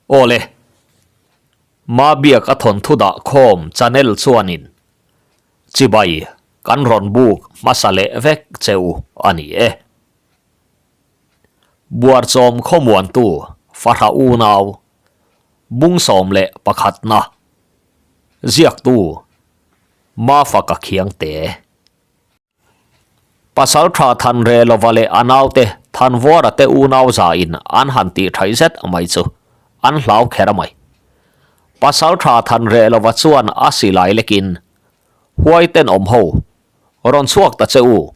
Awle, Mabiak a thawnthu dah khawm channel chuanin chibai kan rawn buk hmasa leh vek che u a ni e. Buarchawm khawmuantu Fahra unau bung 11 na ziaktu Mafaka Khiangte. Pasal tha than re lova leh a naute Thanvuara te unau za in an han tih thaih zet mai chu an hlau kher mai. Pasal tha than re lova chuan a silai lekin huai tenawm ho rawn chhuak ta che u,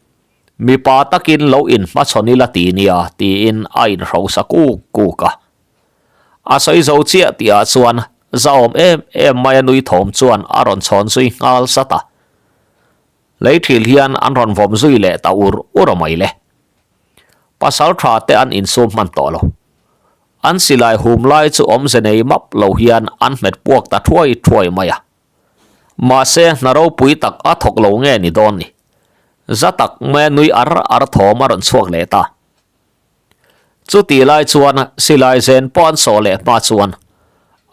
mipa takin lo inhmachhawn ila ti nia tiin a inhrosa kuk kuk a. A sawi zo chiah tihah chuan zahawm em em mai a nui thawm chuan a rawn chhawn zui nghal zat a. Lei thil hian an rawn vawm zui leh ta ur ur a mai le. Pasal tha te an insum hman tawh lo. An silai hum lai chu awmze nei map lo hian an hmet puak ta thuai thuai mai a. Mahse hna ropui tak a thawk lo nge ni dawn ni. Za tak mai nui ar ar thawm a rawn chhuak leh ta. Chuti lai chuan silai zen pawh an sawh leh hma chuan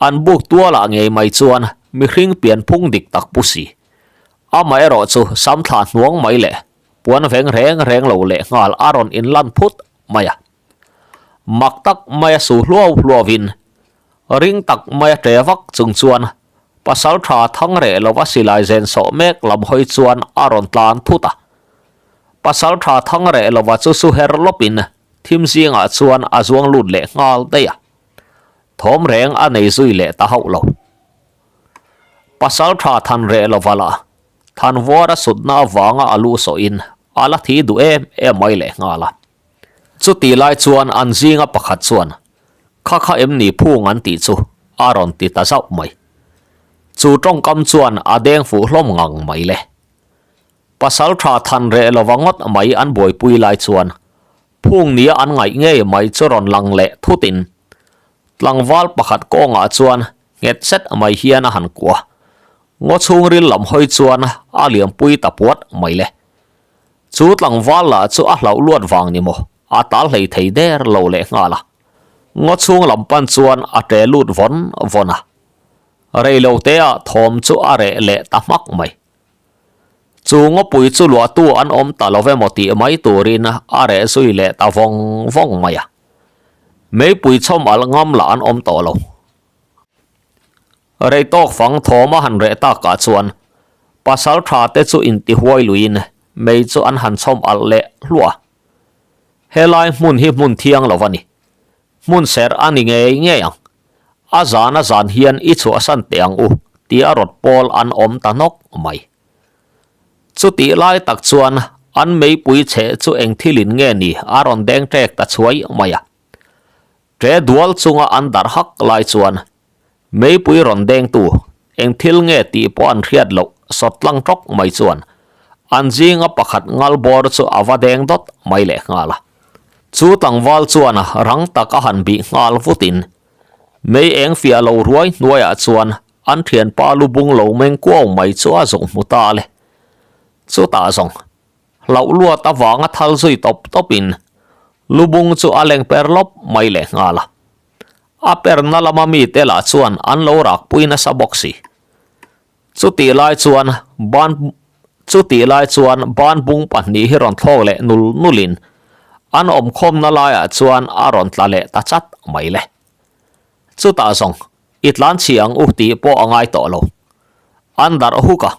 an buk tualah ngei mai chuan mihring pian phung dik tak pu si. Amaherawh chu sam thla hnuang mai leh puan veng reng reng lo leh nghal a rawn inlan phut mai a. Mak tak maia su hluau hluauin ring tak maia ṭe vak chung chuan pasal ṭha thang reh lova silai zen sawh mek lam hawi chuan a rawn tlan thut a. Pasal tha thang reh lova chu su her lawpin thim zingah chuan a zuang lut leh nghal daih a. Thawm reng a nei zui leh ta hauh lo. Pasal tha than reh lova lah than vuar a sutna avanga a lu sawhin a la thi duh em em mai leh nghal a. Chuti lai chuan an zinga pakhat chuan kha kha em ni phung an tih chu a rawn ti ta zauh mai. Chu tawngkam chuan a deng fuh hlawm ngang mai le. Pasal tha than reh lova ngawt mai an buaipui lai chuan phung nia an ngaih ngei mai chu rawn lang leh thutin tlangval pakhat kawngah chuan nghet zet mai hian a han kuah. Ngaw chhungril lam hawi chuan a liampui ta puat mai le. Chu tlangval lah chu a hlauh luat vang ni maw a tal hlei thei der lo leh nghal a. Ngaw chhung lam pan chuan a ṭe lut vawn vawn a. Reiloteah thawm chu a reh leh ta hmak mai. Chu ngawpui chu luahtu an awm ta lo emaw tih mai turin a reh zui leh ta vawng vawng mai a. Meipui chhawm alh ngam lah an awm tawh lo. Rei tawk fang thawm a han reh takah chuan pasal tha te chu intihuai luiin mei chu an han chhawm alh leh hluah a. Helai hmun hi hmun thiang lo a ni. Hmun serh a ni ngei ngei ang. A zan a zan hian i chhuahsan teh ang u tia rawt pawl an awm ta nawk mai. Chutih lai tak chuan an meipui chhe chu eng thilin nge ni a rawn deng ṭek ta chhuai mai a. Ṭe dual chunga an darh hak lai chuan meipui rawn dengtu eng thil nge tih pawh an hriat loh sawt tlang ṭawk mai chuan an zinga pakhat ngal bawr chu a va deng dawt mai leh nghal a. Chu tlangval chuan rang tak a han bih nghal vutin mei eng fiah lo ruai hnuaiah chuan an thianpa lu bung lo meng kuau mai chu a zuk hmu ta le. Chutah zawng hlauh luat avanga thal zui tawp tawpin lu bung chu a leng per lawp mai leh nghal a. A perna lama mite lah chuan an lo rakpui nasa bawk si. Chutih lai chuan ban chutih lai chuan ban bung pahnih hi rawn thlawk leh nul nulin an awmkhawmna laiah chuan a rawn tla leh ta chat mai le. Chutah zawng i tlan chhi ang u tih pawh a ngai tawh lo. An darh huk a,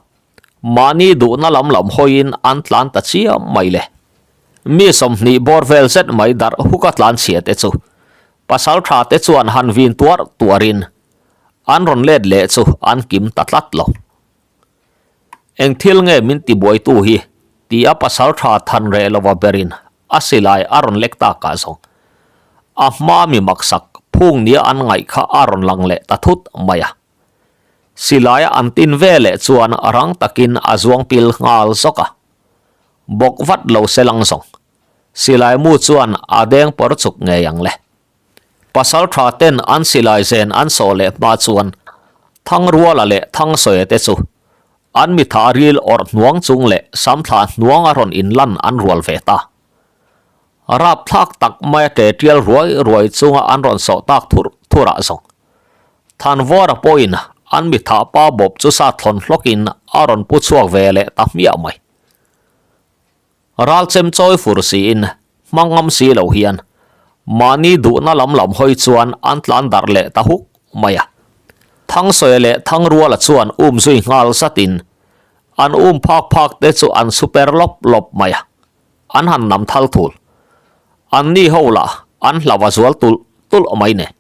mahni duhna lam lam hawiin an tlan ta chiam mai le. Mi 20 bawr vel zet mai darh huka tlan chhia te chu pasal tha te chuan han vin tuar tuarin An rawn let leh chu an kim ta tlat lo. Eng thil nge min ti buaitu hi? ti a pasal tha than reh lova berin a silai a rawn lek tak ah zawng a hma mi maksak phung nia an ngaih kha a rawn lang leh ta thut mai a. Silai a an tin ve leh chuan rang takin a zuang pil nghal zawk a. Bawk vat lo se lang zawng silai mu chuan a deng pawr chuk ngei ang le. Pasal tha ten an silai zen an sawh leh hma chuan Thangruala leh Thangsawi te chu an mitha ril awrh hnuang chung leh samthla hnuang a rawn inlan an rual ve ta. Rapthlak tak maia ṭe ṭial ruai ruai chunga an rawn sawh tak thur thurah zawng. Thanvawra pawhin an mi thah pa bawp chu sat thlawn hlawkin a rawn pu chhuak ve leh ta hmiah mai. Ral chem chawi fur siin hma ngam si lo hian mahni duhna lam lam hawi chuan an tlan darh leh ta huk mai a. Thangsawi leh Thangruala chuan um zui nghal zatin an um phak phak te chu an super lawp lawp mai a, an han nam thal thul. Anni ho lah an hlauh a zual tulh tulh mai nen.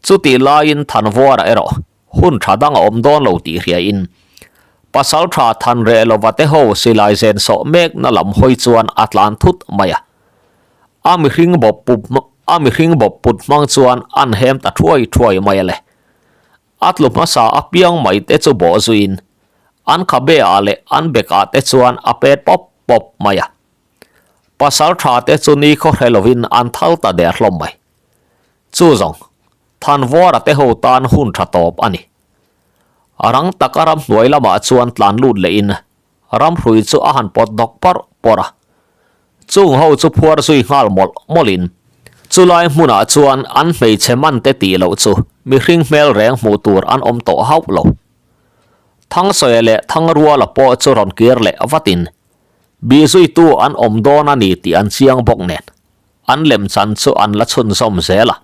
Chutih laiin Thanvuara erawh hun tha dang a awm dawn lo tih hriain Pasaltha Thanrehlova te ho silai zen sawh mekna lam hawi chuan a tlan thut mai a. A mihring bawp pup a mihring bawp put hmang chuan an hem ta thuai thuai mai a le. A tlu hmasa apiang mai te chu bawh zuiin an khabe ah leh an bek ah te chuan a pet pawp pawp mai a. Pasaltha te chu nikhaw hre lovin an thal ta der hlawm mai. Chu zawng, Thanvawra te ho tan hun tha tawp a ni. Rang taka ramhnuai lamah chuan tlan lut lehin ramhrui chu a han pawt dawk pawrh pawrh a. Chung ho chu phuar zui nghal mawlh mawlhin chulai hmunah chuan an hmeichhe man te tih loh chu mihring hmel reng hmuh tur an awm tawh hauh lo. Thangsawi leh Thangruala pawh chu rawn kir leh vatin bih zuitu an awm dawn a ni tih an chiang bawk nen. An lemchan chu an la chhunzawm zel a.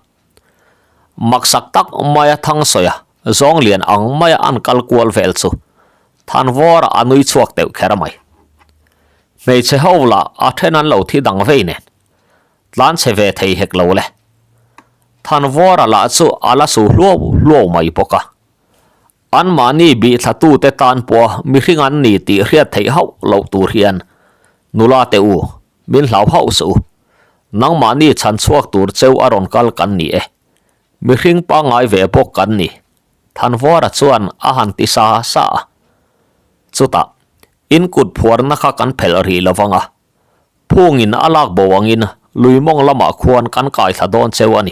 Maksak tak maia Thangsawi a zawng lian ang maia an kal kual vel chu Thanvawra a nui chhuak deuh kher mai. Hmeichhe ho lah a then an lo thi dang vei nen tlan chhe ve thei hek lo le. Thanvawra lah chu a la su hluau hluau mai bawk a. Anmahni bihtlatute tan pawha mihring an ni tih hriat theih hauh loh tur hian nula te u, min hlau hauh suh u. Nangmahni chhan chhuak tur cheu a rawn kal kan ni e. Mihring pangngai ve bawk kan ni, Thanvawra chuan a han ti sa sa a. Chutah, in kut phuarna kha kan phelh rih lo vang a. Phungin a lak bo angin lui mawng lamah khuan kan kaithla dawn cheu a ni.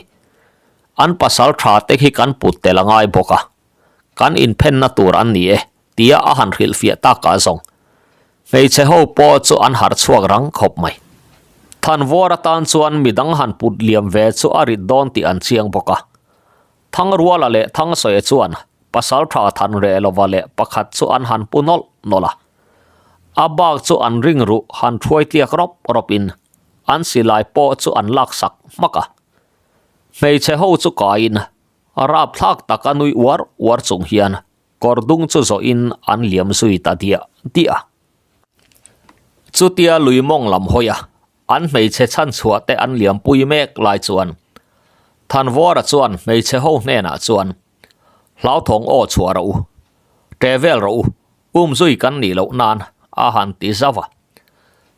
An pasal tha te khi kan put tel a ngai bawk a, kan inphenna tur an ni e tia a han hrilhfiah takah zawng hmeichhe ho pawh chu an harh chhuak rang khawp mai. Thanvawr atan chuan midang han put liam ve chu a rit dawn tih an chiang bawk a. Thangruala leh Thangsawi chuan pasal tha Thanrehlova leh pakhat chu an han pu nawlh nawlh a. A bak chu an ring ruh han thuai tliak rawp rawp in an silai pawh chu an lak sak hmak a. Hmeichhe ho chu kaiin rapthlak taka nui uar uar chung hian kawr dung chu zawh in an liam zui ta diah diah a. Chutia lui mawng lam hawi a an hmeichhe chhan chhuah te an liam pui mek lai chuan Thanvawra chuan hmeichhe ho hnenah chuan Hlauthawng aw chhuah rawh u, ṭe vel rawh u, um zui kan nih loh nan a han ti zauh a.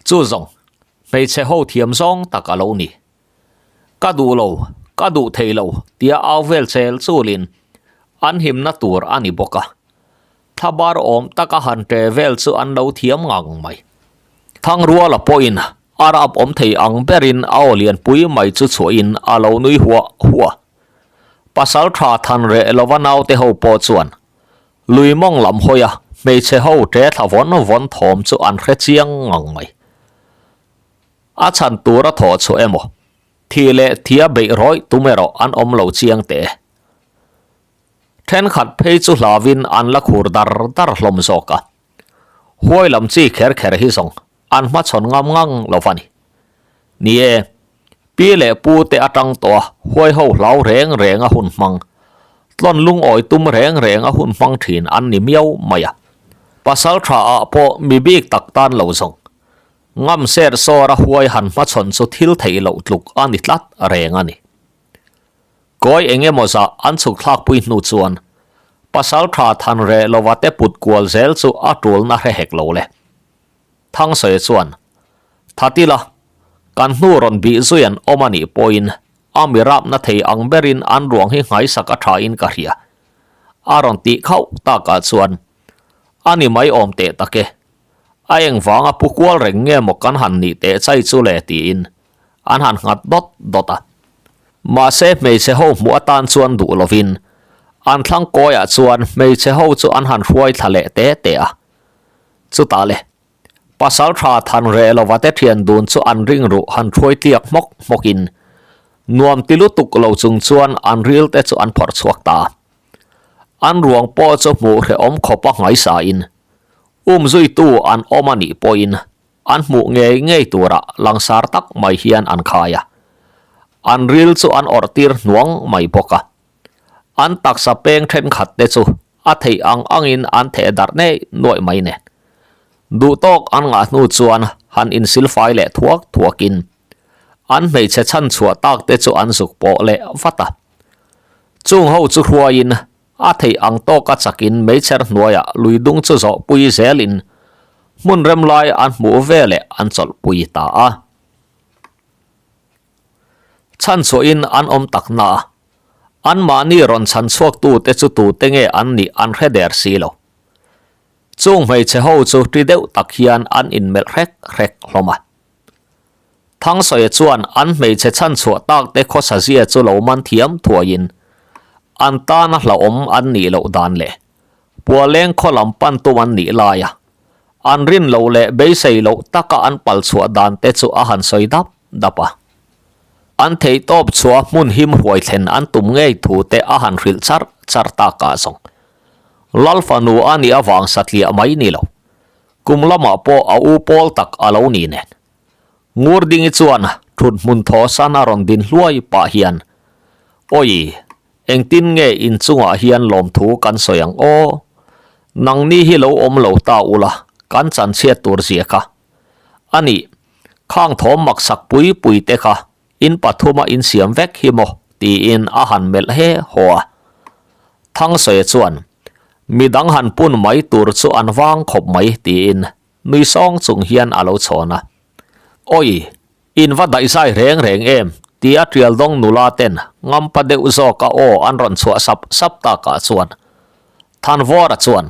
Chu zawng, hmeichhe ho thiam zawng tak a lo ni. Ka duh lo, ka duh thei lo tia au vel chel chulin an himna tur a ni bawk a. Thlabar awm taka han ṭe vel chu an lo thiam ngang mai. Thangruala pawhin a rap awm thei ang berin a aw lianpui mai chu chhuahin a lo nui huah huah. Pasal tha than reh lova naute ho pawh chuan lui mawng lam hawi a hmeichhe ho ṭe thla vawn vawn thawm chu an hre chiang ngang mai. A chhan tur a thawh chhuah emaw, thih leh thia beih rawih tum erawh an awm lo chiang teh e. Thenkhat phei chu hlauin an la khur dar dar hlawm zawk a. Huai lam chi kher kher hi zawng an hmachhawn ngam ngang lo va ni. Ni e, pi leh pu te atang tawh a huai ho hlau reng reng a hun hmang, tlawn lungawi tum reng reng a hun hmang thin an ni miau mai a. Pasal tha ah pawh mi bik tak tan lo zawng, ngam ser sawr a huai han hmachhawn chu thil theih loh tluk a ni tlat reng a ni. Kawi eng emaw zah an chhuk thlakpui hnu chuan pasal tha than reh lova te put kual zel chu a tulna hre hek lo le. Thangsawi chuan, Thatila, kan hnu rawn bih zui an awm a nih pawhin a mi rapna thei ang berin an ruang hi nghaisak a thain ka hria. A rawn tih khauh takah chuan, A ni mai awm teh tak e. A engvanga pu kual reng nge maw kan han nih teh chai chu le tiin an han nghat dawt dawt a. Mahse hmeichhe ho hmuh atan chuan duh lovin an thlang kawiah chuan hmeichhe ho chu an han hruai thla leh te te a. Chutah le, pasal tha than reh lova te thian dun chu an ring ruh han hruai tliak hmawk hmawkin nuam ti lutuk lo chung chuan an ril te chu an phawrh chhuak ta a. An ruang pawh chu hmuh hrehawm khawpa ngaisain umzuitu an awm a nih pawhin an hmuh ngei ngei tura langsar tak mai hian an khai a. An ril chu an awrh tir hnuang mai bawk a. An taksa peng thenkhat te chu a theih ang angin an theh darh nei nuaih mai nen. Duhtawk an ngah hnu chuan han insilfai leh thuak thuakin an hmeichhe chhanchhuah tak te chu an zuk pawh leh vat a. Chung ho chu hruaiin a theih ang tawka chakin meichher hnuaiah lui dung chu zawhpui zelin hmun rem lai an hmuh veleh an chawlhpui ta a. Chhanchhuahin an awm tak na a, anmahni rawn chhan chhuaktute chu tute nge an nih an hre der si lo. Chung hmeichhe ho chu ṭi deuh tak hian an inmelh hrek hrek hlawm a. Thangsawi chuan an hmeichhe chhanchhuah tak te khawsa zia chu lo man thiam thuaiin an tana hlauhawm an nih loh dan leh Pualeng khaw lam pan tum an nih laia an rin loh leh beisei loh taka an pal chhuah dan te chu a han sawi dap dap a. An theihtawp chhuah hmun him hruai thlen an tum ngei thu te a han hrilh char char takah zawng Lal fanu a nih avang satliah mai ni lo. Kum lamah pawh a u pawl tak a lo ni nen. Ngurdingi chuan thut hmun thaw san a rawn din hluai pah hian, Awi, engtin nge inchungah hian lawmthu kan sawi ang aw? Nangni hi lo awm lo ta ula, kan chanchhiat tur zia kha. A nih, khang thawm maksak pui pui te kha in pathuma insiam vek hi maw? tiin a han melh he haw a. Thangsawi chuan, Midang han pun mai tur chu an vang khawp mai tiin nui sawng chung hian a lo chhawn a. Awi, in va daihzai reng reng em? tia Tialdawng nula ten ngampa deuh zawka aw an rawn chhuah sap sap takah chuan Thanvawra chuan,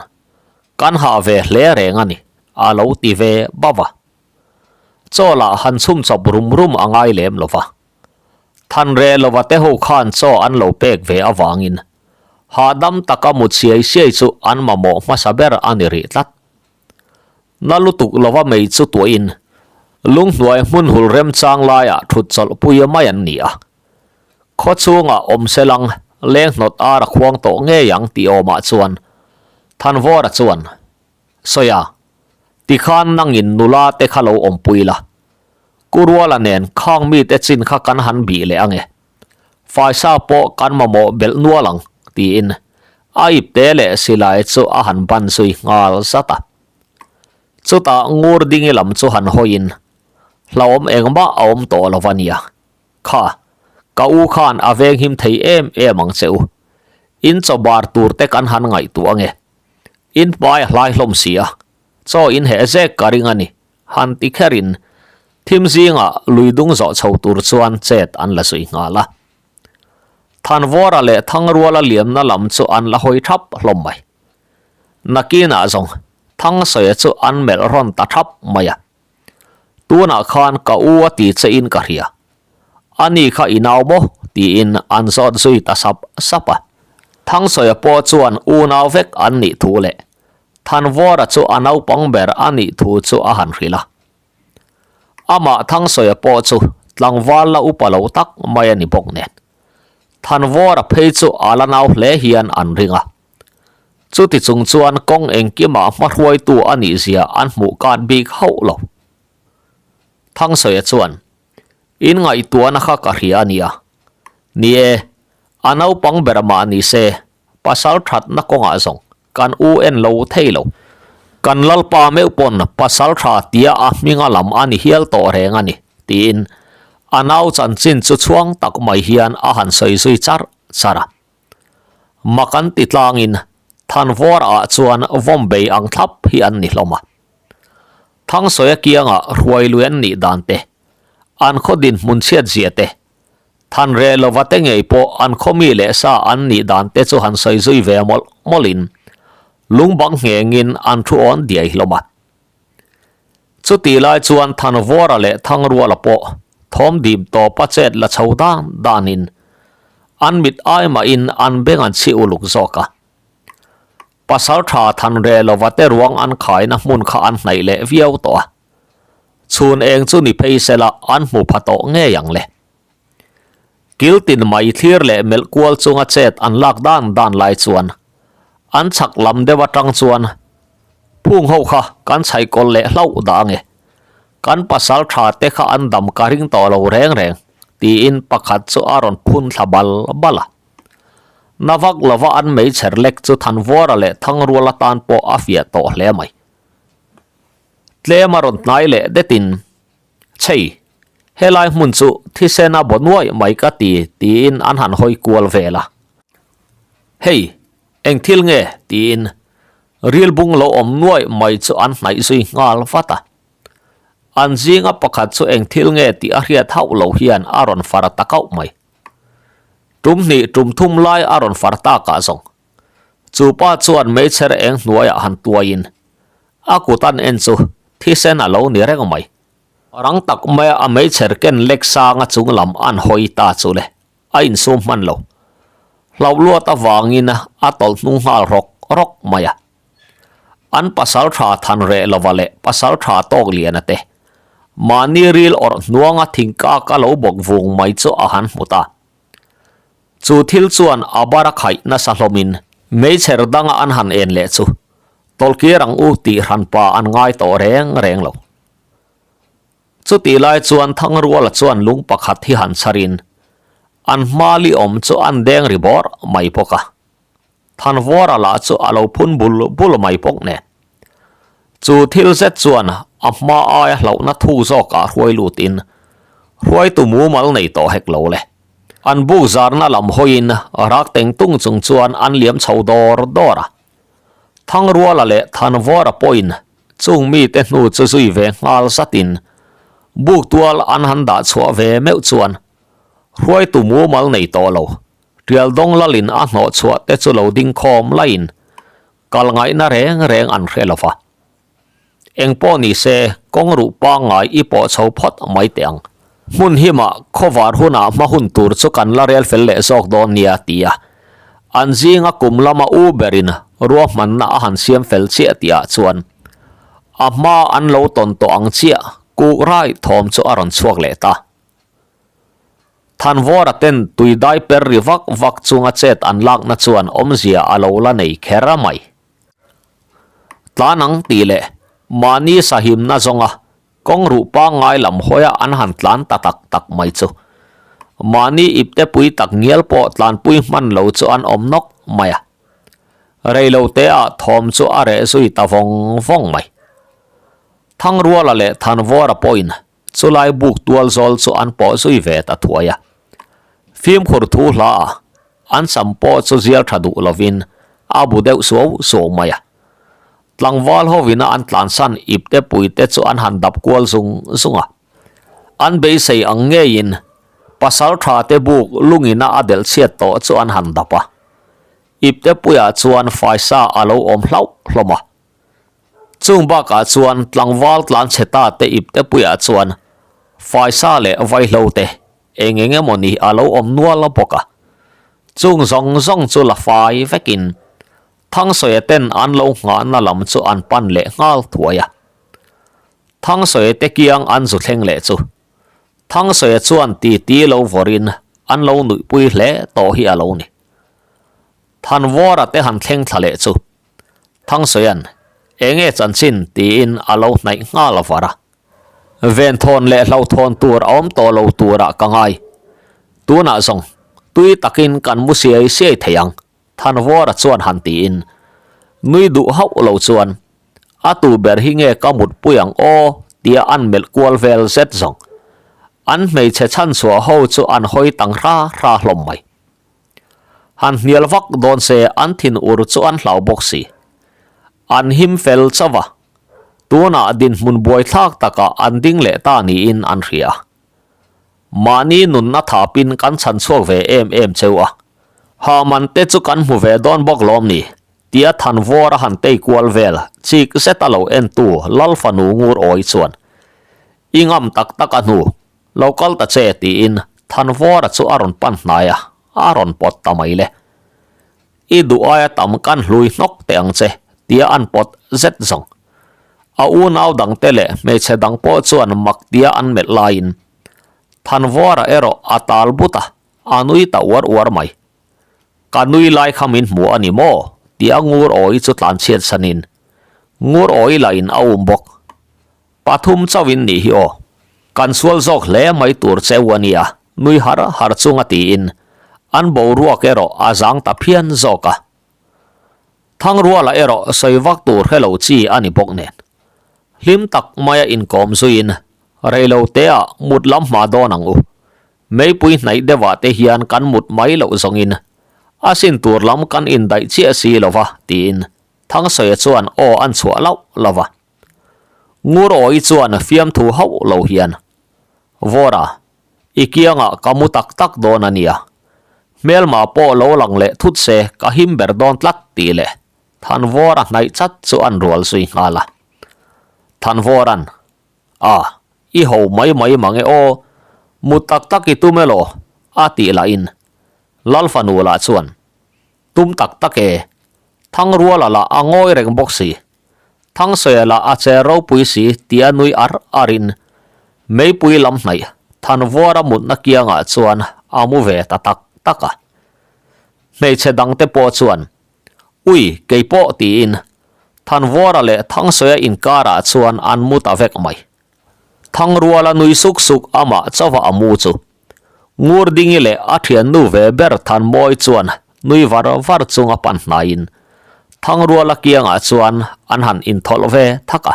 Kan hah ve hle reng a ni, a lo ti ve bauh a. Chaw lah han chhum chawp rum rum a ngai lem lo va. Thanre lova te ho khan chaw an lo pek ve avangin hahdam taka mu chiai siai chu an mamawh hmasa ber a ni rih tlat. Na lutuk lova mei chu tuahin lunghnuai hmun hul remchang laiah thut chawlh pui mai an ni a. Khaw chhungah awm selang leng hnawt ar a khuang tawh ngei ang tih awmah chuan Thanvawra chuan Sawi a, tikhan nangin nula te kha lo awmpui la. Kuruala nen khang mite chin kha kan han bih leh ange. Faisa pawh kan mamawh belh nual ang, tiin a ipte leh silai chu a han ban zui nghal zat a. Chutah ngur dingi lam chu han hawiin, Hlauhawm engmah a awm tawh lo va nia. Kha, ka u khan a venghim thei em em ang che u. In chaw bar tur te kan han ngaihtuah ange. In hmai a hlai hlawm si a, chaw in heh zek ka ring a ni, han ti kherin thim zingah lui dung zawh chho tur chuan chet an la zui nghal a. Thanvawra leh Thangruala liamna lam chu an la hawi thap hlawm mai. Nakinah zawng Thangsawi chu an melh rawn ta thap mai a. Tunah khan ka u a ti che in ka hria. Ani kha i nau maw? tiin an zawt zui ta sap sap a. Thangsawi pawh chuan unau vek an nih thu leh Thanvawra chu a naupang ber a nih thu chu a han hrilh a. Amah Thangsawi pawh chu tlangval la upa lo tak mai a ni bawk nen. Thanvawra phei chu a la nau hle hian an ring a. Chuti chung chuan kawng engkimah hmahruaitu a nih zia an hmuh kat bik hauh lo. Thangsawi chuan, In ngaihtuahna kha ka hria a nia. Ni e, a naupang ber mah ni se, pasal thatna kawngah zawng kan u en lo thei lo. Kan Lalpa meuh pawn pasal tha tia a hminga lam a ni hial tawh reng a ni, tiin a nau chanchin chu chhuang tak mai hian a han sawi zui char char a. Mak an ti tlangin Thanvawrah chuan vawmbei ang thlap hi an ni hlawm a. Thangsawi a kiangah hruai lui an nih dan te, an khaw dinhmun chhiat zia te, Thanreh lova te ngei pawh an khaw mi leh sa an nih dan te chu han sawi zui ve mawlh mawlhin lungbang nghengin an thu awn diai hlawm a. Chutih lai chuan Thanvawra leh Thangruala pawh thawm dim tawpa chet la chho dan danin an mit ai mahin an beng an chhi uluk zawk a. Pasal tha Thanre lova te ruang an khaina hmun kha an hnaih leh viau tawh a. Chhun eng chu ni phei sela an hmu pha tawh ngei ang le. Kil tin mai thlir leh melh kual chunga chet an lak dan dan lai chuan. An chhak lam deuh atang chuan phung ho kha kan chhaih kawlh leh hlauh dah ange. Kan pasal tha te kha an dam ka ring tawh lo reng reng, tiin pakhat chu a rawn phun thla bal bal a. Na vak lova an meichher lek chu Thanvuara leh Thangrual atan pawh a fiah tawh hle mai. Tlem a rawn hnai leh detin, Chei, helai hmun chu thisen a baw nuai mai ka ti, tiin an han hawi kual vel a. Hei, eng thil nge? tiin rilbung lo awm nuai mai chu an hnaih zui nghal vat a. An zinga pakhat chu eng thil nge tih a hriat hauh lo hian a rawn far ta kauh mai. Tum hnih tum thum lai a rawn far takah zawng. Chu pa chuan meichher eng hnuaiah han tuaiin a kut an en chu thisen a lo ni reng mai. Rang tak maia a meichher ken lek sanga chung lam an hawi ta chu le, a insum hman lo. Hlauh luat avangin a tawlh hnung nghal rawk rawk mai a. An pasal tha than reh lova leh pasal tha tawk liana te mahni ril awrh hnuanga thingkak a lo bawk vung mai chu a han hmu ta. Chu thil chuan a bar a khaih nasa hlawmin meichher danga an han en leh chu tawlhkir ang u tih hranpa an ngai tawh reng reng lo. Chutih lai chuan Thangruala chuan lung pakhat hi han chharin an hma li awm chu an deng ri bawrh mai bawk a. Thanvawra lah chu a lo phun bul bul mai bawk nen. Chu thil zet chuan a hma aia hlauhna thuk zawkah hruai lutin hruaitu mumal nei tawh hek lo le. An buk zarna lam hawiin rak teng tung chung chuan an liam chho dawr dawr a. Thangruala leh Thanvawra pawhin chung mite hnu chu zui ve nghal zatin buk tual an han dah chhuah ve meuh chuan hruaitu mumal nei tawh lo. Tial dawng lalin a hnawh chhuah te chu lo ding khawm laiin kal ngaihna reng reng an hre lo va. Eng pawh ni se kawng ruh pangngai i pawh chho phawt mai teh ang. Hmun himah khawvar hunah hma hun tur chu kan la rel fel leh zawk dawn nia ti a. An zinga kum lama u berin ruahmanna a han siam fel chiah tihah chuan a hma an lo tawn tawh ang chiah kuk rai thawm chu a rawn chhuak leh ta. Thanvawra ten tui dai per ri vak vak chunga chet an lakna chuan awmzia a lo la nei kher a mai. Tlan ang tih leh mahni sahimna zawnga kawng ruh pangngai lam hawia an han tlan ta tak tak mai chu mahni ipte pui tak ngial pawh tlanpui hman lo chu an awm nawk mai a. Reiloteah thawm chu a reh zui ta vawng vawng mai. Thangruala leh Thanvawra pawhin Chulai buk tual zawl chu an pawh zui ve ta thuai a. Fimkhur thu hla a, an sam pawh chu zial tha duh lovin a bu deuh suau suau mai a. Tlangval hovina an tlansan ipte puite chu an han dap kual zung zung a. An beisei ang ngeiin pasal tha te buk lungina a delh chhiat tawh chu an han dap a. Ipte puiah chuan faisa a lo awm hlauh hlawm a. Chung bakah chuan tlangval tlan chhe ta te ipte puiah chuan faisa leh vaihlo te eng eng emaw ni a lo awm nual bawk a. Chung zawng zawng chu la fai vekin Thangsawiah ten an lo nghahna lam chu an pan leh nghal thuai a. Thangsawiah te kiang an zu thleng leh chu Thangsawiah chuan titi lo vawrin an lo nuihpui hle tawh hi a lo ni. Thanvawra te han thleng thla leh chu Thangsawia'n, Enge chanchin? tiin a lo hnaih nghal var a. Venthawn leh hlauhthawn tur a awm tawh lo turah ka ngai. Tunah zawng, tui takin kan mu siai siai thei ang, Thanvawra chuan han tiin. Nui duh hauh lo chuan, A tu ber hi nge ka mutpui ang aw? tia an melh kual vel zet zawng. An hmeichhe chhanchhuah ho chu an hawi tang hra hra hlawm mai. Han hnial vak dawn se an thin ur chu an hlau bawk si. An him fel chauh a, tunah dinhmun buaithlak takah an ding leh ta niin an hria. Mahni nunna thapin kan chhan chhuak ve em em cheu a, Haman te chu kan hmu ve dawn bawk lawm ni? tia Thanvawr a han tei kual vel chik zeta lo entu Lal fanu ngur awi chuan i ngam tak tak a hnu Lo kal ta che tiin Thanvawra chu a rawn pan hnai a, a rawn pawt ta mai le. I duh aia tam kan hlui hnawk teh ang che tia an pawt zet zawng. A unau dangte leh hmeichhe dang pawh chuan mak tia an melh laiin Thanvawra erawh a tal but a, a nui ta uar uar mai. Ka nui lai kha min hmu a ni maw? tia Ngur Awi chu tlanchhiat sanin Ngur Awi lah in a um bawk. Pathum chauhin nih hi aw. Kan sual zawk hle mai tur cheu a nia, nui har har chunga tiin an boruak erawh a zang ta phian zawk a. Thangruala erawh sawi vak tur hre lo chi a ni bawk nen. Hlim tak maia inkawm zuiin reilo teah mut lam hma dawn ang u. Meipui hnaih deuhah te hian kan mut mai loh zawngin a sin tur lam kan indaih chiah si lo va tiin Thangsawiah chuan aw an chhuah lauh lauh va. Ngur awi chuan fiamthu hauh lo hian, Vawra, i kiangah ka mu tak tak dawn a nia. Hmelma pawh lo lang leh thut se ka him ber dawn tlat tih leh Thanvawra hnaih chat chu an rual zui nghal a. Thanvawra'n, A, i ho mai mai mang e aw, mu tak tak i tum elaw? a tih lahin Lalfanu lah chuan, Tum tak tak e. Thangruala lah a ngawi reng bawk si. Thangsawiah lah a che ropui si tia nui ar ar in meipui lam hnaih Thanvuara mutna kiangah chuan a mu ve ta tak tak a. Hmeichhe dangte pawh chuan Ui kei pawh tiin Thanvuara leh Thangsawiah inkarah chuan an mu ta vek mai. Thangruala nui suk suk amah chauha a mu chu Ngurdingi leh a thiannu ve ber Thanmawi chuan nui var var chunga pan hnaiin Thangruala kiangah chuan an han inthawlh ve thak a.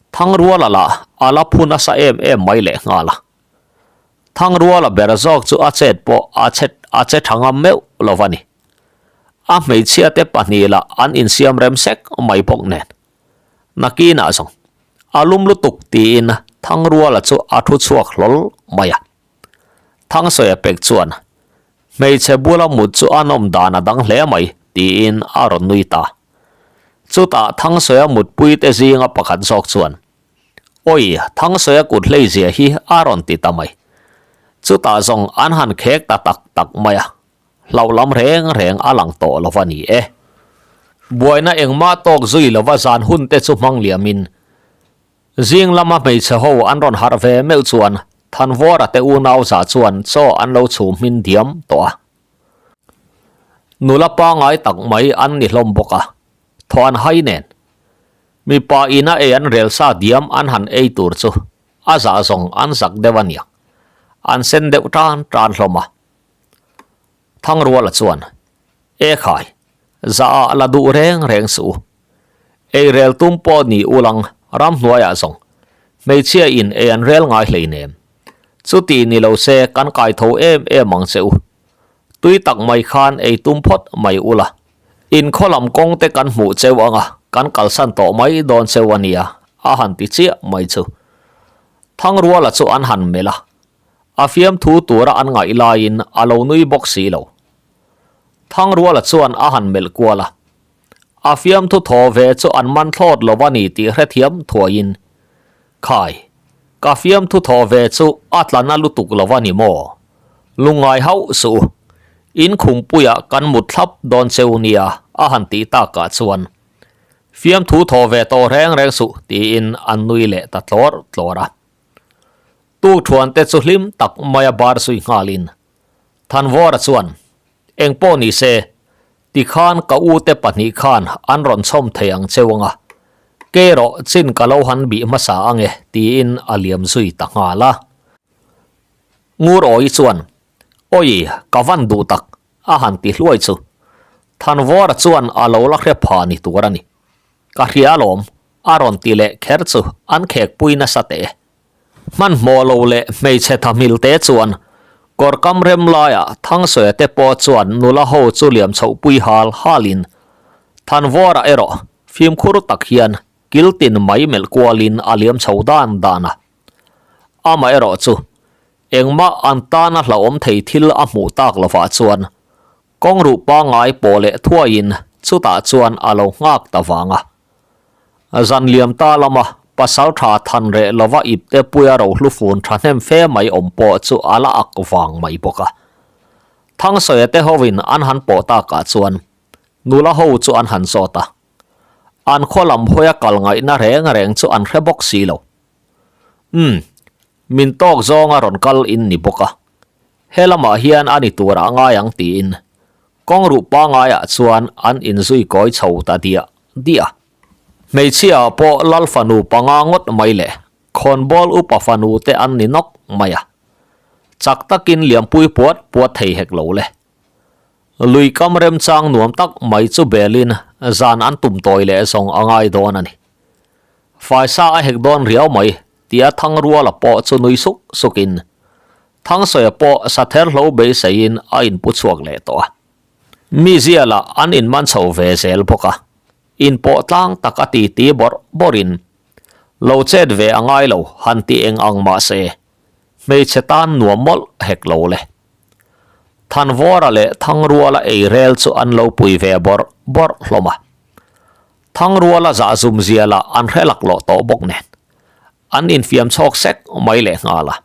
Thangruala lah a la phu nasa em em mai leh nghal a. Thangruala ber zawk chu a chet pawh a che a che tha ngam meuh lo va ni. A hmeichhia te pahnih lah an insiam rem sek mai bawk nen. Nakinah zawng a lum lutuk tiin Thangruala chu a thu chhuak hlawl mai a. Thangsawiah pek chuan hmeichhe bula mut chu a nawm dan a dang hle mai tiin a rawn nui ta. Chutah Thangsawiah mutpui te zinga pakhat zawk chuan Awi, Thangsawiah kut hlei zia hi a rawn ti ta mai. Chutah zawng an han khek ta tak tak mai a. Hlauh lam reng reng a lang tawh lo a ni e. Buaina engmah tawk zui lova zan hun te chu hmang liamin zing lama hmeichhe ho an rawn harh ve meuh chuan Thanvawra te unau za chuan chaw an lo chhum hmin diam tawh a. Nula pangai tak mai an ni hlawm bawk a, thaw an hai nen. Mipa ina ei an rel sa diam an han ei tur chu a zah zawng an zak deuh a niang. An sen deuh tan tan hlawm a. Thangruala chuan, E khai, zah ah la duh reng reng suh u. Ei rel tum pawh ni ulang ramhnuaiah zawng hmeichhia in ei an rel ngai hleinem. Chuti ni lo se kan kai tho em em ang che u. Tui tak mai khan ei tum phawt mai ula. In khaw lam kawng te kan hmuh cheu anga kan kalsan tawh mai dawn cheu a nia, a han ti chiah mai chu. Thangruala chu an han melh a. A fiamthu tura an ngaih laiin a lo nui bawk si lo. Thangruala chuan a han melh kual a, a fiamthu thaw ve chu an man thlawt lo a ni tih hrethiam thuaiin, Khai, ka fiamthu thaw ve chu a tla na lutuk lo a ni maw? Lungngai hauh suh u, in khumpuiah kan mut thlap dawn cheu nia a han tih takah chuan fiamthu thaw ve tawh reng reng suh tiin an nui leh ta tlawr tlawr a. Tukthuante chu hlim tak maia bar zui nghalin Thanvawra chuan, Eng pawh ni se, tikhan ka ute pahnih khan an rawn chhawm thei ang cheu anga, kei erawh chin ka lo han bih hmasa ange tiin a liam zui ta nghal a. Ngur Awi chuan, Awi, ka van duh tak, a han ti hluai chu. Thanvawra chuan a lo la hre pha ni tur a ni. Ka hria alawm, a rawn ti leh kher chu an khekpui nasa teh e. Hmanhmawh lo leh hmeichhe thamil te chuan kawr kam rem laiah Thangsawiah te pawh chuan nula ho chu liam chhohpui hal halin Thanvawra erawh fimkhur tak hian kil tin mai melh kualin a liam chho dan dan a. Amaherawh chu engmah an tana hlauhawm thei thil a hmuh tak lovah chuan Kawng ruh pangngai pawh leh thuaiin chutah chuan a lo nghak ta vang a. Zan liam ta lama pasal tha than reh lova ipte puia rohlu fun thahnem fe mai awm pawh chu a la ak vang mai bawk a. Thangsawiah te hovin an han pawh takah chuan nula ho chu an han zawt a. An khaw lam hawia kal ngaihna reng reng chu an hre bawk si lo. Umm, min tawk zawnga rawn kal in ni bawk a. He lamah hian a ni turah ngai ang tiin. Kawng ruh pangaiah chuan an inzui kawi chho ta diah diah a. Hmeichhia pawh Lal fanu panga ngawt mai leh khawnbawl upa fanu te an ni nawk mai a. Chak takin liampui puat puat thei hek lo le. Lui kam remchang nuam tak mai chu belin zan an tum tawi leh zawng a ngai dawn a ni. Faisa a hek dawn riau mai tia Thangruala pawh chu nui suk sukin Thangsawi pawh Satherhlo beiseiin a inpu chhuak leh tawh a. Mi zialah an inman chho ve zel bawk a, inpawh tlang tak a titi bawrh bawrhin lo chet ve a ngai lo han ti eng ang mah se, hmeichhe tan nuam mawlh hek lo le. Thanvawra leh Thangruala ei rel chu an lo pui ve bawrh bawrh hlawm a. Thangruala zahzum zialah an hre laklawh tawh bawk nen. An infiam chhawk sek mai leh nghal a.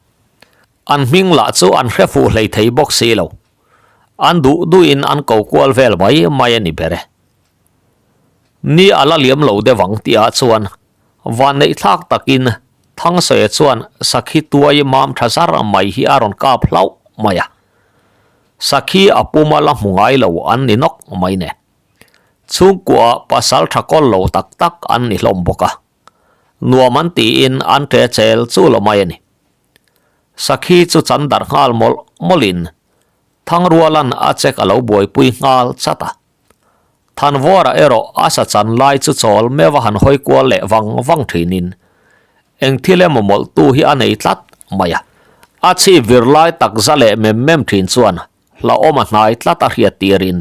An hming lah chu an hre fuh hlei thei bawk si lo. An duh duhin an ko kual vel mai mai a ni ber e. Ni a la liam lo deuh ang tihah chuan vanneih thlak takin Thangsawi chuan sakhi tuai mam tha zar mai hi a rawn kap hlauh mai a. Sakhi a puma la hmu ngai lo an ni nawk mai nen. Chhungkua pasal tha kawl lo tak tak an ni hlawm bawk a. Nuam an tiin an ṭe chel chu lo mai a ni. Sakhi chu chan darh nghal mawlh mawlhin Thangrualan a chek a lo buaipui nghal chat a. Thanvawra erawh a sa chan lai chu chawl meuh a han hawi kual leh vang vang thinin eng thil emaw mawlhtu hi a nei tlat mai a. A chhip vir lai tak za leh mem mem thin chuan hlauhawm a hnai tlat a hriat tirin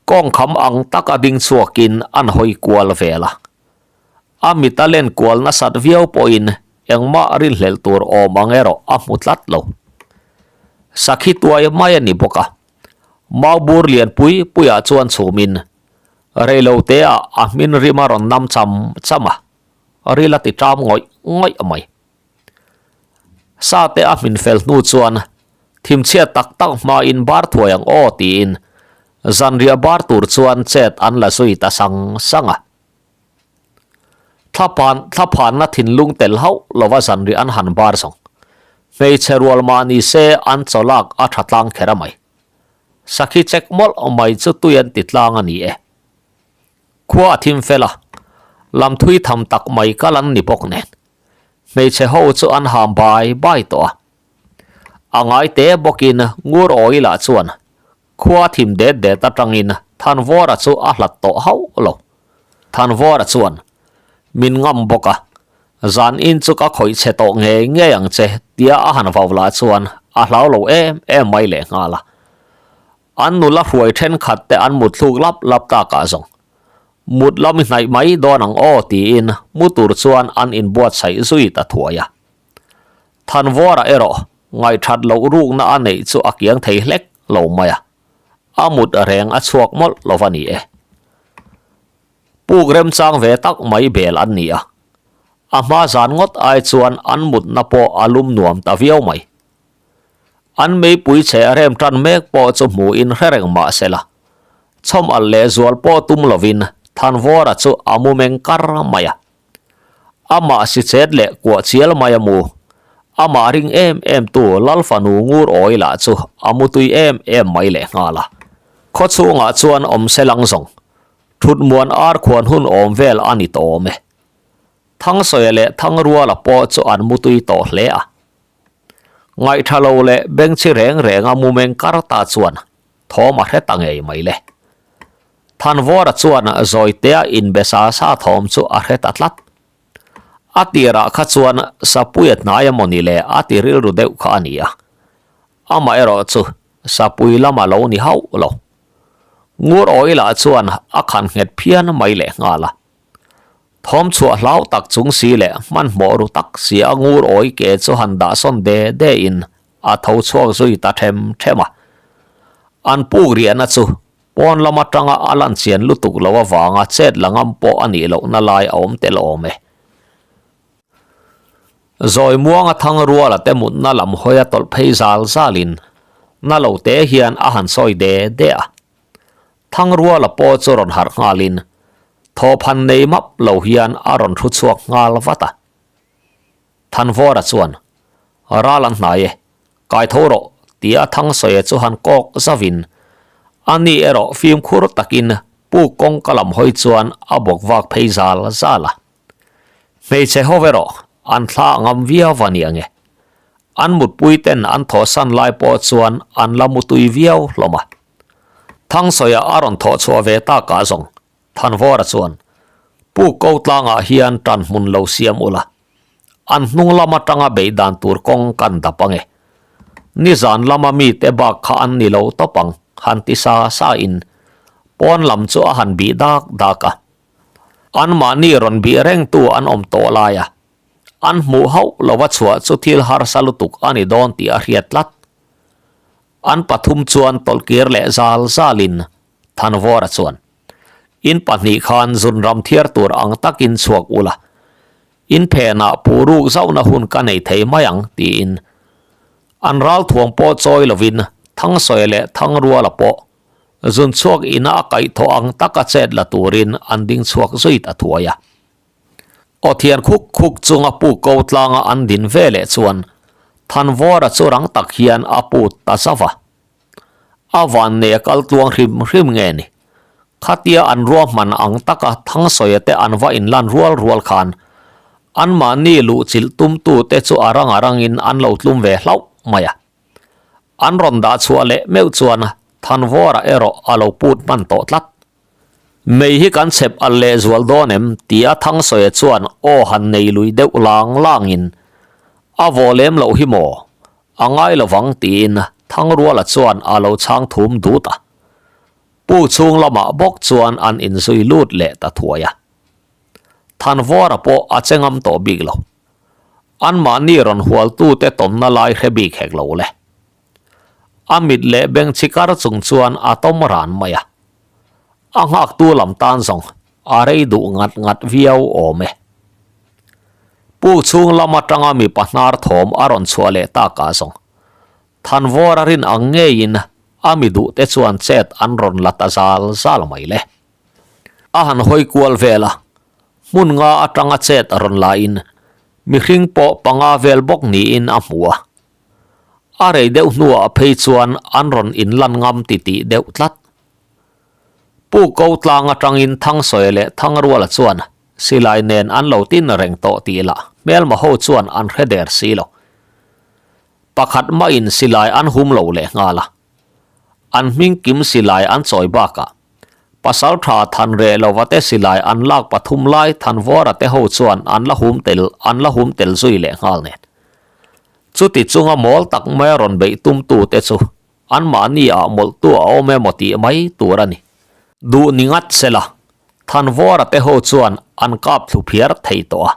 kawngkham ang taka ding chhuakin an hawi kual vel a. A mit a len kual nasat viau pawhin engmah rinhlelh tur awm ang erawh a hmu tlat lo. Sakhi tuai mai a ni bawk a, mau bur lian pui puiah chuan chhumin reiloteah a hmin rim a rawn nam cham cham a, ril a ti ṭam ngawih ngawih mai. Sate a hmin fel hnu chuan thimchhiat tak tak hmain bar thuai ang aw tiin zanriah bar tur chuan chet an la zui ta sang sang a. Thlaphan thlaphanna thinlung tel hauh lova zanriah an han bar zawng. Hmeichhe rual mah ni se an chaw lak a tha tlang kher a mai. Sakhi chek mawlh mai chu tui an ti tlang a ni e. Khua a thim fel a, lam thui tham tak mai kal an ni bawk nen. Hmeichhe ho chu an ham bai bai tawh a. A ngai te bawkin ngur awi lah chuan Khua thim det det atangin Thanvawra chu a hlat tawh hauh lo. Thanvawra chuan, Min ngam bawk a, zan in chu ka khawih chhe tawh ngei ngei ang che tia a han vau lah chuan a hlau lo em em mai leh nghal a. An nula hruai thenkhat te an mut thluk lap lap takah zawng, Mut lam i hnaih mai dawn ang aw tiin mu tur chuan an inbuatsaih zui ta thuai a. Thanvawra erawh Ngaihthat loh rukna a neih chu a kiang thei hlek lo mai a, a mut reng a chhuak mawlh lo va ni e. Puk remchang ve tak mai bel an ni a, a hma zan ngawt ai chuan an mutna pawh a lum nuam ta viau mai. An meipui chhe a rem tan mek pawh chu hmuhin hre reng mah se la, chhawm alh leh zual pawh tum lovin Thanvawra chu a mu meng kar mai a. Amah si chet leh kuah chial mai a mu. Amah ring em em tu Lal fanu ngur awi lah chu a mu tui em em mai leh nghal a. Khaw chhungah chuan awm se lang zawng. Thut muan ar khuan hun awm vel a ni tawh awm e. Thangsawi leh Thangruala pawh chu an mu tui tawh hle a. Ngaihtha lo leh bengchhi reng reng a mu meng kar ta chuan thawm a hre ta ngei mai le. Thanvawra chuan Zawitea inbe sa sa thawm chu a hre ta tlat. A tirah kha chuan Sapuia hnai a mawni le a ti rilru deuh kha a ni a. Amaherawh chu Sapui lam a lo ni hauh lo. Ngur Awila chuan a khan nghet phian mai leh nghal a. Thawm chhuah hlau tak chung si leh hmanhmawh ru tak si a ngur awi ke chu han dah sawn de de in a tho chhuak zui ta them them a. An puk riahna chu pawn lam atanga a lan chian lutuk lo avanga chet la ngam pawh a nih lohna lai a awm tel awm e. Zawi muanga thang ruala te mutna lam hawi a tawlh phei zal zalin na lo te hian a han sawi de de a. Thangruala pawh chu rawn harh nghalin thawphan nei map lo hian a rawn thu chhuak nghal vat a. Thanvawra chuan, Ral an hnai e, kai tho rawh, tia Thangsawi chu han kawk zavin. Ani erawh fimkhur takin puk kawngka lam hawi chuan a bawk vak phei zal zal a. Hmeichhe ho erawh an thla ngam viau a ni ange. An mutpui ten an thawhsan lai pawh chuan an la mutui viau hlawm a. Thangsawiah a rawn thawh chhuah ve takah zawng Thanvawra chuan, Pu Ko tlangah hian tan hmun lo siam ula, an hnung lam atanga beih dan tur kawng kan dap ange. Nizan lama mite bak kha an ni lo tawp ang, han ti sa sa in pawn lam chu a han bih dak dak a. Anmahni rawn bih rengtu an awm tawh lai a, an hmuh hauh lova chhuah chu thil harsa lutuk a ni dawn tih a hriat tlat. An pathum chuan tawlhkir leh zal zalin Thanvawra chuan, In pahnih khan zunram thiar tur ang takin chhuak ula, in phenah puh ruk zauhna hun ka nei thei mai ang, tiin an ralthuam pawh chawi lovin Thangsawi leh Thangruala pawh zun chhuak ina a kaihthawh ang taka chet la turin an ding chhuak zui ta thuai a. Aw thian khuk khuk chunga pu ko tlanga an din ve leh chuan Thanvawra chu rang tak hian a put ta zauh a. A van nei a kal tluang hrim hrim nge ni? Khatia an ruahman ang taka Thangsawiate te an va inlan rual rual khan anmahni luhchilh tumtute chu a rang a rangin an lo tlum ve hlauh mai a. An rawn dah chhuah leh meuh chuan Thanvawra erawh a lo put hman tawh tlat. Mei hi kan chhep al leh zual dawn em? tia Thangsawiate chuan aw han nei lui deuh lang langin a vawh lem loh hi maw? A ngai lovang tiin Thangruala chuan a lo chhang thum dut a. Pu chhung lamah bawk chuan an inzui lut leh ta thuai a. Thanvawra pawh a che ngam tawh bik lo. Anmahni rawn hualtute tawmna lai hre bik hek lo le. A mit leh beng chhi kar chung chuan a tawm ran mai a. A nghaktu lam tan zawng a rei duh ngat ngat viau awm e. Puk chhung lam atanga mipa hnar thawm a rawn chhuah leh tak ah zawng Thanvawra rin ang ngeiin a mi duh te chuan chet an rawn la ta zal zal mai le. A han hawi kual vel a, hmun nga atanga chet a rawn la in mihring pawh panga vel bawk niin a hmu a. A rei deuh hnuah phei chuan an rawn inlan ngam titih deuh tlat. Pu Ko tlang atangin Thangsawi leh Thangruala chuan silai nen an lo tin reng tawh tih lah hmelma ho chuan an hre der si lo. Pakhat mahin silai an hum lo leh nghal a. An hming kim silai an chawi bakah Pasaltha Thanreh lova te silai an lak pathum lai Thanvawra te ho chuan an la hum tel an la hum tel zui leh nghal nen. Chuti chunga mawl tak maia rawn beih tumtu te chu Anmahni ah mawlhtu a awm emaw tih mai tur a ni. Duh ni ngat sela, Thanvawra te ho chuan an kap thlu phiar thei tawh a.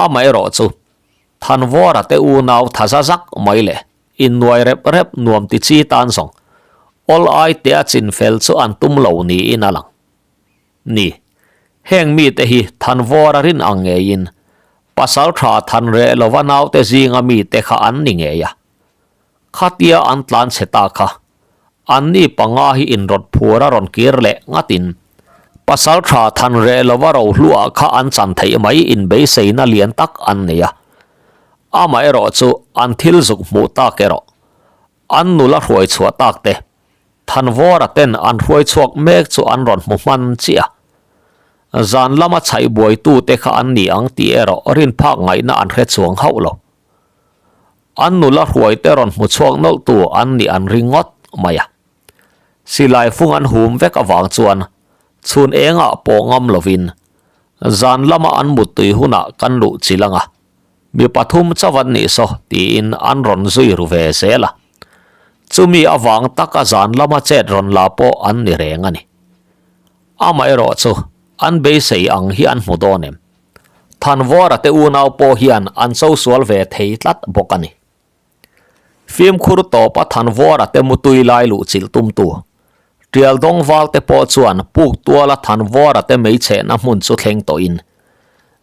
Amaherawh chu, Thanvawra te unau thaza zak mai leh innuai rep rep nuam ti chi tan zawng awl ai te a chin fel chu an tum lo niin a lang. Ni, heng mite hi Thanvawra rin ang ngeiin pasal tha Thanreh lova naute zinga mite kha an ni ngei a. Khatia an tlan chhe ta kha, anni panga hi inrawt phur a rawn kir leh ngatin pasal tha than reh lova rohluah kha an chan theih mai inbeiseina lian tak an nei a. Amaherawh chu an thil zuk hmuh tak erawh an nula hruai chhuah tak te, Thanvawra ten an hruai chhuak mek chu an rawn hmu hman chiah a. Zan lama chhaih buaitute kha an ni ang tih erawh rinphak ngaihna an hre chuang hauh lo. An nula hruaite rawn hmu chhuak nawlhtu an nih an ring ngawt mai a. Silai fung an hum vek avang chuan chhun engah pawh ngam lovin zan lama an muttui hunah kan luh chilh ang a, mi pathum chauh an nih saw tiin an rawn zui ru ve zel a. Chumi avang taka zan lama chet rawn la pawh an ni reng a ni. Amaherawh chu an beisei ang hi an hmu dawn em? Thanvawra te unau pawh hian an cho sual ve thei tlat bawk a ni. Fimkhur tawpa Thanvawra te mutui lai luh chilh tumtu Tialdawng val te pawh chuan puk tuala Thanvawra te meichhehna hmun chu thleng tawhin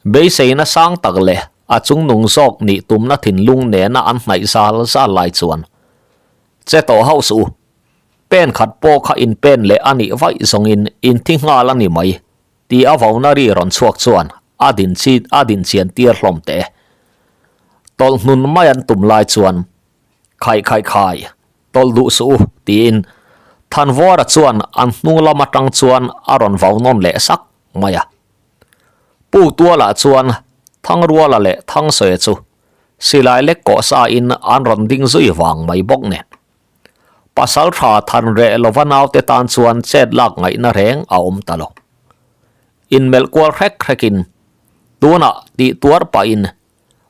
beiseina sang tak leh a chungnung zawk nih tumna thinlung nena an hnaih zal zal lai chuan che tawh hauh suh u. Pen khat pawh kha inpen leh a nih vaih zawngin inthi nghal a ni mai. Ti a vauna ri rawn chhuak chuan a din chi a din chian tir hlawm teh. Tawlh hnun mai an tum lai chuan, Khai khai khai, tawlh duh suh u, tiin Thanvawra chuan an hnung lam atang chuan a rawn vau nawn leh sak mai a. Pu Tuala chuan Thangruala leh Thangsawi chu silai lek kawh sa in an rawn ding zui vang mai bawk nen. Pasaltha Thanreh lova naute tan chuan chet lak ngaihna reng a awm ta lo. Inmelh kual hrek hrekin tunah tih tuar pahin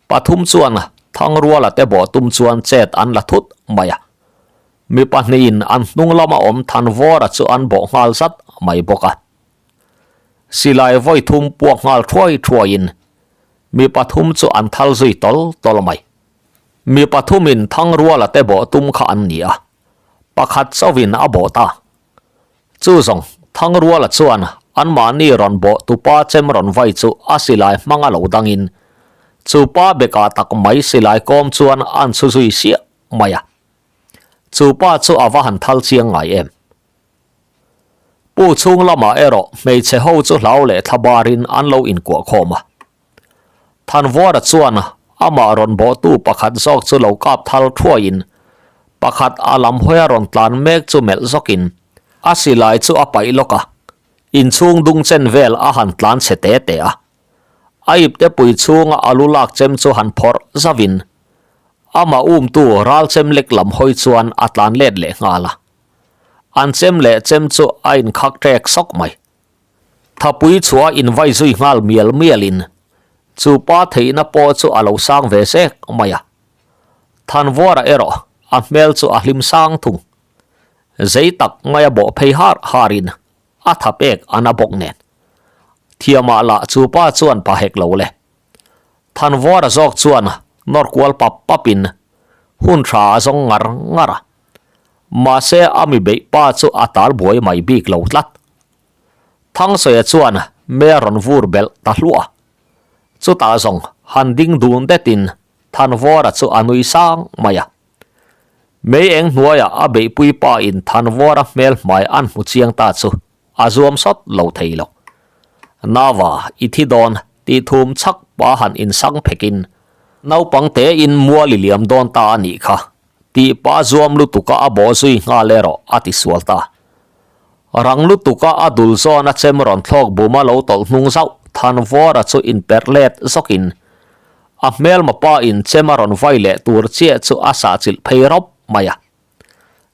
pathum chuan Thangruala te bawh tum chuan chet an la thut mai a. Mi pahnihin an hnung lama awm Thanvawra chu an bawh nghal zat mai bawk a. Silai vawi thum puak nghal thuai thuaiin mi pathum chu an thal zui tawl tawl mai. Mi pathumin Thangruala te bawh tum kha an ni a, pakhat chauhin a bawh ta. Chu zawng, Thangruala chuan anmahni rawn bawh tupa chem rawn vai chu a silai hmang a lo dangin, chu pa bekah tak mai silai kawm chuan an chhu zui siah mai a. Chu pa chu a va han thal chiang ngai em? Pu chhung lamah erawh hmeichhe ho chu hlau leh thlabarin an lo inkuah khawm a. Thanvuara chuan amah rawn bawhtu pakhat zawk chu lo kap thal thuaiin pakhat a lam hawia rawn tlan mek chu melh zawkin a silai chu a paih lawk a, inchhung dung chen vel a han tlan chhe te te a. A ipte pui chhunga a lu lak chem chu han phawrh zauhin amah umtu ral chem lek lam hawi chuan a tlan let leh nghal a. An chem leh chem chu a inkhak ṭek sawk mai. Thapui chhuah invai zui nghal mial mialin chu pa theihna pawh chu a lo sang ve zek mai a. Thanvuara erawh a hmel chu a hlim sang thung. Zei tak ngaia bawh phei har harin a tha pek a na bawk nen. Thiamah lah chu pa chuan pa hek lo le. Thanvuara zawk chuan nawr kual pap papin hun tha a zawng ngar ngar a. Mahse a mi beih pa chu a tal buai mai bik lo tlat. Thangsawi chuan me a rawn vur belh ta hluah a. Chutah zawng han ding dun detin Thanvawra chu a nui sang mai a. Mei eng hnuaiah a beihpui pa in Thanvawra hmel hmai an hmu chiang ta chu a zuam sawt lo thei lo. Nava i thi dawn tih thum chhak pa han insang phekin naupang tein mual i liam dawn ta a nih kha Tih pah zuam lutuka a bawh zui nghal erawh a ti sual ta. Rang lutuka a dul zawn a chem rawn thlawk buma lo tawlh hnung zauh Thanvawra chu inperh let zawkin a hmelma pa in chem a rawn vai leh tur chiah chu a sahchilh phei rawp mai a.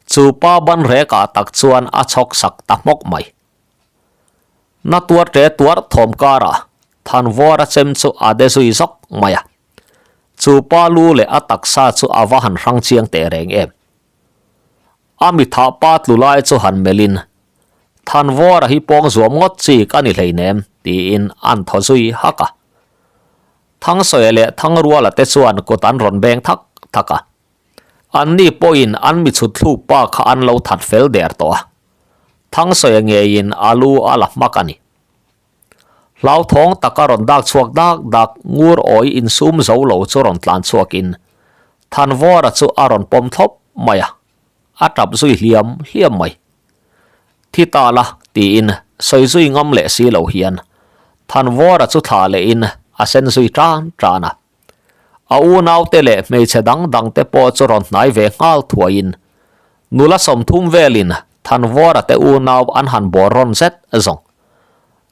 Chu pa ban rekah tak chuan a chhawk sak ta hmawk mai. Na tuar ṭe tuar thawm karah Thanvawra chem chu a de zui zawk mai a. Chu pa lu leh a taksa chu a va han hrang chiang teh reng em. A mi thah pa tlu lai chu han melhin, Thanvawra hi pawng zuam ngawt chi ka ni hleinem, tiin an thaw zui hak a. Thangsawi leh Thangruala te chuan kut an rawn beng thak thak a. Anni pawhin an mi chhut thluk pa kha an lo that fel der tawh a. Thangsawi ngeiin a lu a la hmak a ni. Hlauthawng taka rawn dak chhuak dak dak ngur awi insum zo lo chu rawn tlan chhuakin Thanvawra chu a rawn pawm thlawp mai a, a tap zui hliam hliam mai. Thi ta la tiin sawi zui ngam leh si lo hian Thanvawra chu thlah lehin a sen zui tan tan a. A unaute leh hmeichhe dang dangte pawh chu rawn hnai ve nghal thuaiin nula 30 velin Thanvawra te unau an han bawr rawn zet zawng.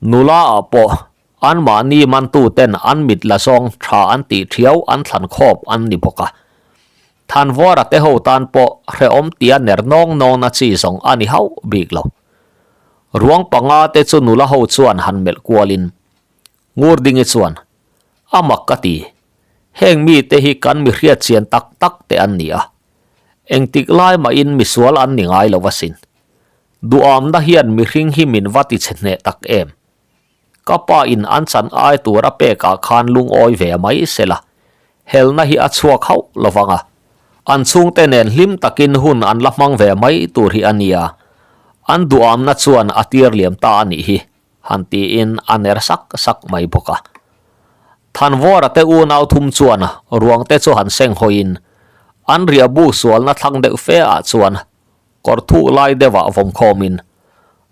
Nula ah pawh anmahni mantu ten an mit la zawng tha an tih thiau an thlan khawp an ni bawk a. Thanvawra te ho tan pawh hrehawm tia ner nawng nawng na chi zawng a ni hauh bik lo. Ruang panga te chu nula ho chuan han melh kualin Ngurdingi chuan, A mak ka ti. Heng mite hi kan mi hriat chian tak tak te an ni a. Engtik lai mahin misual an ni ngai lo asin. Duamna hian mihring hi min va ti chhe hneh tak em. Ka pa in an chan ai tur a pek ah khan lungawi ve mai sela, helna hi a chhuak hauh lo vang a. An chhungte nen hlim takin hun an la hmang ve mai tur hi a nia. An duamna chuan a tir liam ta a nih hi, han tiin a ner sak sak mai bawk a. Thanvawra te unau thum chuan ruang te chu han seng hawiin an riahbu sualna thlang deuh fe ah chuan Kawr thuk lai deuhah vawm khawmin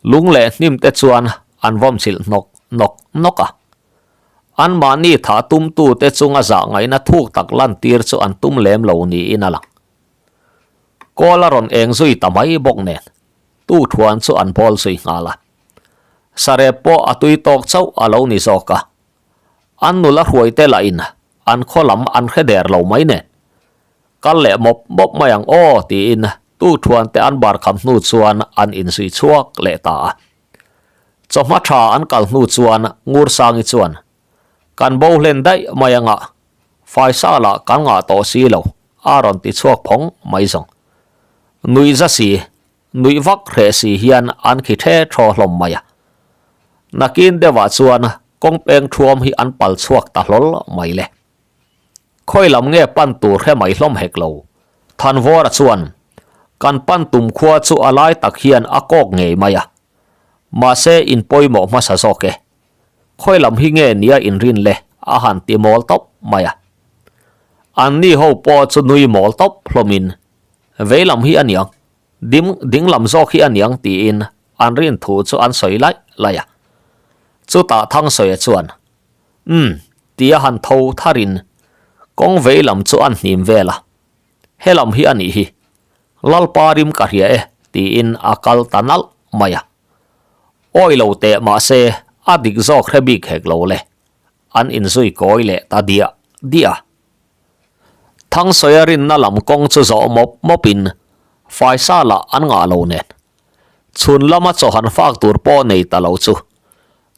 lung leh hnim te chuan an vawm chilh hnawk nawk nawk a. Anmahni thah tumtute chunga zah ngaihna thuk tak lantir chu an tum lem lo niin a lang. Kawl a rawn eng zui ta mai bawk nen. Tukthuan chu an bawl zui nghal a. Sarep pawh a tui tawk chauh a lo ni zawk a. An nula hruaite lahin an khaw lam an hre der lo mai nen. Kal leh mawp mawp mai ang aw tiin tukthuan te an bar kham hnu chuan an inzui chhuak leh ta a. Chawhma tha an kal hnu chuan Ngursangi chuan, Kan bo hlen daih mai anga, faisa lah kan ngah tawh si lo, a rawn ti chhuak phawng mai zawng. Nuih za si, nuih vak hreh si hian an khi the thaw hlawm mai a. Nakin deuhah chuan kawng peng thuam hi an pal chhuak ta hlawl mai le. Khawi lam nge pan tur hre mai hlawm hek lo. Thanvawra chuan, Kan pan tum khua chu a lai tak hian a kawk ngei mai a. Mahse in pawimawh hmasa zawk e. Khawi lam hi nge nia inrin le a han ti mawl tawp mai a. Anni ho pawh chu nui mawl tawp hlawmin, Vei lam hi a niang, dim ding lam zawk hi a niang tiin an rin thu chu an sawi laih laih a. Chutah Thangsawiah chuan, Umm, tia han tho tharin kawng vei lam chu an hnim vel a, He lam hi a nih hi, Lalpa rim ka hria e tiin a kal ta nalh mai a. Awi lo teh mahse a dik zawk hre bik hek lo le, an inzui kawi leh ta diah diah a. Thangsawi a rinna lam kawng chu zawh mawp mawpin faisa lah an ngah lo nen. Chhun lama chaw han fak tur pawh nei ta lo chu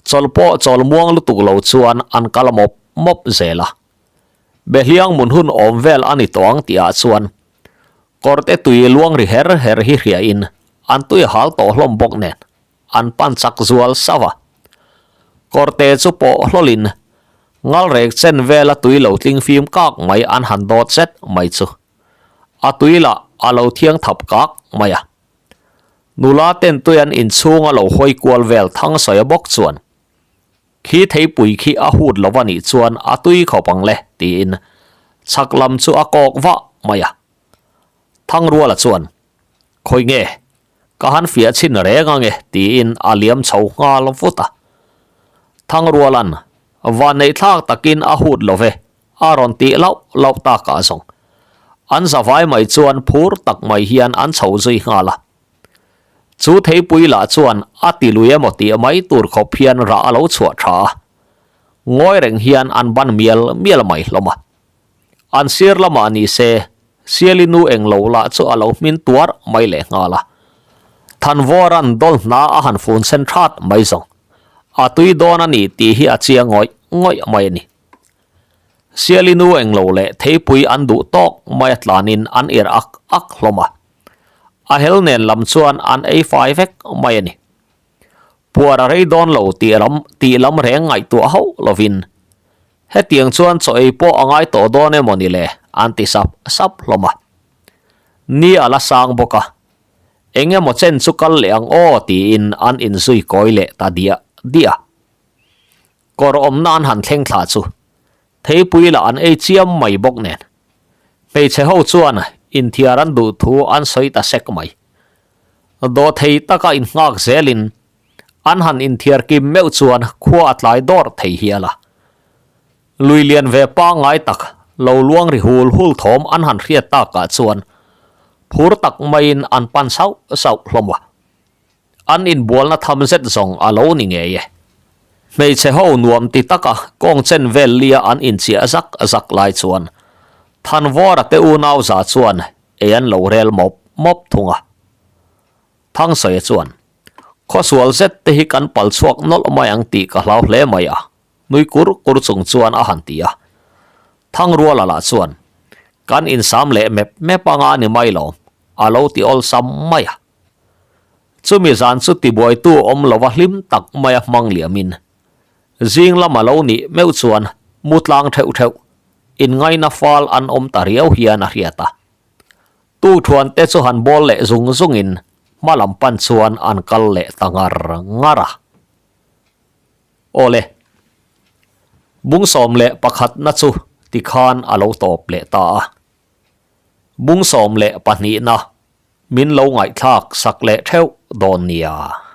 chawl pawh chawl muang lutuk lo chuan an kal mawp mawp zel a. Behliang mun hun awm vel a ni tawh ang tihah chuan kawrte tui luang ri her her hi hriain an tui hal tawh hlawm bawk nen an pan chak zual sauh a. Kawrte chu pawh hlawlin ngalrek chen vela tui lo tling fim kak mai an han dawt zet mai chu a tui lah a lo thiang thap kak mai a. Nula ten tui an inchhung a lo hawi kual vel Thangsawi bawk chuan Khi theipui khi a hut lo a nih chuan a tui khawp ang le, tiin chhak lam chu a kawk vah mai a. Thangruala chuan, Khawi nge, ka han fiah chhin reng ang e, tiin a liam chho nghal vut a. Thangruala'n, Vanneihthlak takin a hut lo ve, a rawn tih lauh lauh takah zawng. An zavai mai chuan phur tak mai hian an chho zui nghal a. Chu theipui lah chuan a ti lui emaw tih mai tur khawp hian rah a lo chhuah tha a, ngawi reng hian an ban mial mial mai hlawm a. An sir lamah ni se, Siali nu eng lo lah chu a lo hmin tuar mai leh nghal a. Thanvawra'n dawl hna a han fun sen that mai zawng. A tui dawn a ni tih hi a chiang ngawih ngawih mai a ni. Siali nu eng lo leh theipui an duh tawk mai a tlanin an ir ak ak hlawm a. A hel nen lam chuan an ei fai vek mai a ni. Puar a rei dawn lo tih lam tih lam reng ngaihtuah hauh lovin hetiang chuan chaw ei pawh a ngai tawh dawn emaw ni le an ti sap sap hlawm a. Ni a la sang bawk a, eng emaw chen chu kal leh ang aw tiin an inzui kawi leh ta diah diah a. Kawr awmna an han thleng thla chu theipui lah an ei chiam mai bawk nen. Hmeichhe ho chuan inthiar an duh thu an sawi ta sek mai. Dawhthei taka innghak zelin an han inthiar kim meuh chuan khua a tlai dawrh thei hial a. Lui lian ve pangngai tak lo luang ri hul hul thawm an han hriat takah chuan phur tak maiin an pan sauh sauh hlawm a. An inbualna tham zet zawng a lo ni ngei e. Hmeichhe ho nuam ti taka kawng chen vel lia an inchiah zak zak lai chuan Thanvawra te unau za chuan ei an lo rel mawp mawp thung a. Thangsawi chuan, Khawsual zet te hi kan pal chhuak nawlh mai ang tih ka hlau hle mai a, nui kur kur chung chuan a han ti a. Thangruala lah chuan, Kan insam leh mep mep anga a ni mai lo, a lo ti awlsam mai a. Chumi zan chu tibuaitu awm lova hlim tak maia hmang liamin zing lama lo nih meuh chuan mu tlang theuh theuh inngaina fal an awm ta riau hian a hriat a. Tukthuan te chu han bawl leh zung zungin hma lam pan chuan an kal leh ta ngar ngar a. Awle, bung 11na chu tikhan a lo tawp leh ta a. Bung 12na Min lo ngaihthlak sak leh theuh dawn nia.